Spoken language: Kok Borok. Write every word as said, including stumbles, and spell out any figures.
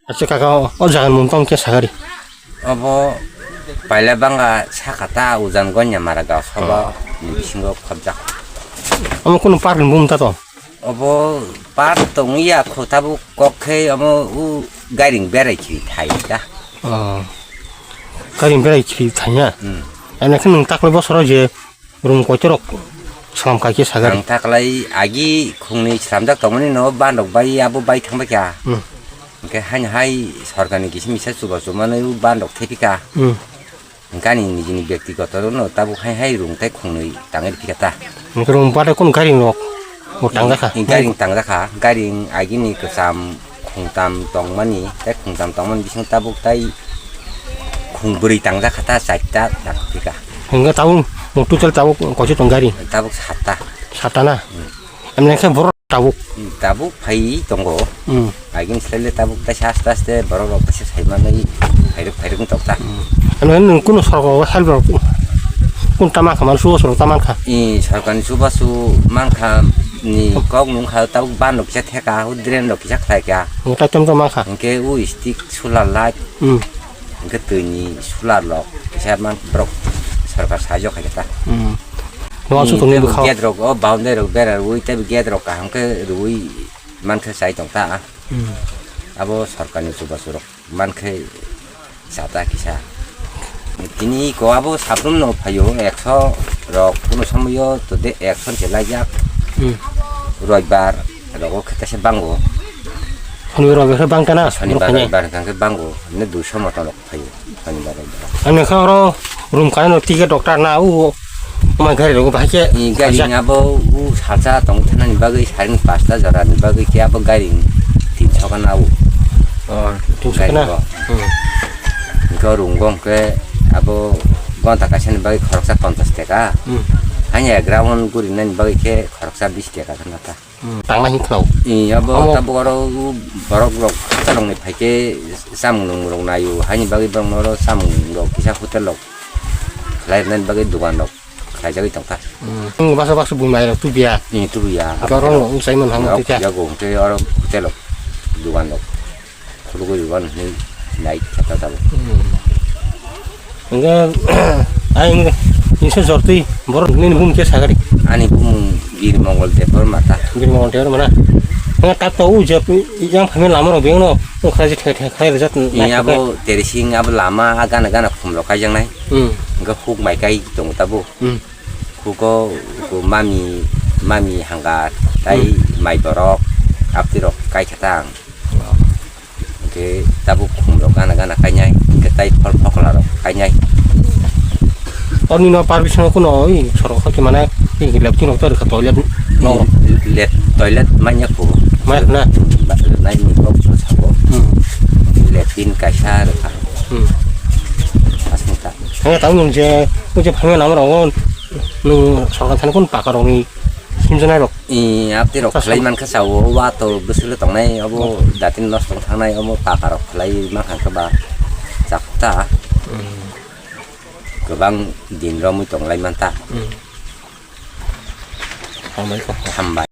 Acha kaka, o, o jaga ni mung tong khe sagari. Obo paila bangla saka ta ujan gonya mara ga soba ni bisingo khobjak. Omo kunu park ni mung ta to? Obo park tong ya kho tabuk kok khe omo u gairing berai khi thai ta. Oh. Gairing berai khi thai ya? Hmm. Ene khe nung takle bosoro je Room koitorok salam kai khe sagari. Ang taklai agi khungnwi slamjak tongmani no bandok bai abo bai thangbai kha. Hmm. Hwnkhe haino hai sorkarni kisa misa chuba chumani bandok thepika. Hmm. Hwnkhe ani nijini byaktigoto no tabuk hai hai room tei khungnwi tangwi rwphika ta. Hwnkhe room bade kunu gari rok bo tangjakha. Gari tangjakha, gari agini kwcham khungtam tongmani, tei khungtam tongmani bising tabuk tai khungbwrwi tangjak kha ta, chaita tangjak kha. Hwnkhe tabuk mo total tabuk koiso tong gari? Tabuk satta. Satta na? Hmm. Emne khe borok tabuk? Hmm, tabuk phai tongo. Hmm. Agini slai le tabuk taisa aste aste borok rok taisa sai manwi phairwk phairwk wng tong ta. Hmm. Emne nwng kunu sorgo help rok kun ta mankha, mane chubachu rok ta mankha? I sorkarni chubachu mankha ni kok nungkha tabuk ban rok kisa theka, o drain rok kisa khlai kha. Nwng tai tong tong mankha. Hwnkhe o stick solar light, hmm, hwnkhe twini solar rok kisa man borok sorkar sahajyo khaikha ta. Hmm. Nwng aswk tongwi bwkha. Gate rok o boundary rok bera rwui tei gate rok kaham khe rwui mankhe chai tong ta. Hmm. Abo sorkarni chubachu rok mankhe chata kisa. Tini ko abo saprumno phaio ekso rok, kuno somoyo to de ekso se laijak. Hmm. Roibar rogo khe tesa bango. Sonibar roibar khe bang kana? Sonibar roibar khe bango. Ne duiso moto rok phaio. Sonibar roibar. Ani kha oro room kana no ticket doctor na u. Omo gari rogo bahai khe. Ni gari kaisa. Ni abo u salsa tong thanani bagwi saring pasta jora ni bagwi khe abo gari ni tinso kana u. Oh, tinso kana. Gari bo. Hmm. Hwnkhe o room go hwnkhe abo gonta kaisa ni bagwi khoroksa ponchas taka. Hmm. Hanya ground guri nani bagwi khe khoroksa bis taka kana ta. Hmm, tangna hin khwlao. I, abo omo tabuk oro u borok rok kwchwrwng ni phaikhe chamung nung rok naio, haini bagwi borok no oro chamung rok kisa hotel rok khlai rwnani bagwi dogan rok khlaijagwi tongkha. Hmm, bwsa baksa bumai rok tubiya. I, tubiya. Borok rok wngchai man hamya tubiya. Yago hwnkhe oro hotel rok dogan rok. Khulugwi rwban hwnwi nai khe ta tabuk. Hmm. Hwnkhe, ai, hwnkhe, nini se jortwi borok nini bumung khe sagari? Ani bumung Birmongol Debbarma ta. Birmongol Debbarma na? Hwnkhe tak to u je yang phaimani lama rok bengno, o khlai je thai thai khlai rwjak. Ni abo terising abo lama a gana gana khum rok kaijaknai. Hmm. Hwnkhe huk mai kai tongo tabuk. Hmm. Hugo, hugo mami, mami hanga tai hmm, mai borok, apti rok kai kha ta ang. Hwnkhe tabuk khum rok gana gana kainai, hwnkhe tai phol phokla rok kainai. Oni no par bising kuno oi sorok hati mana leptin rok to rikha toilet no. Let toilet manya ko. Manya na. Nai ni kok sabo. Hmm. Let Kaisa rwkha. Hmm. Aswk ta. Hwnkhai tabuk nwng je, o je phaima lama rok o nwng sorkar thani kun paka rokni himjaknai rok. I, apni rok khlai mankha sao, wa to bwswk le tongnai, obo datin nosto wng thangnai, obo paka rok khlai mankha khe ba chakta. Hmm. Kwbang din romwi tonglai manta. Hmm. Hambai kha. Hambai.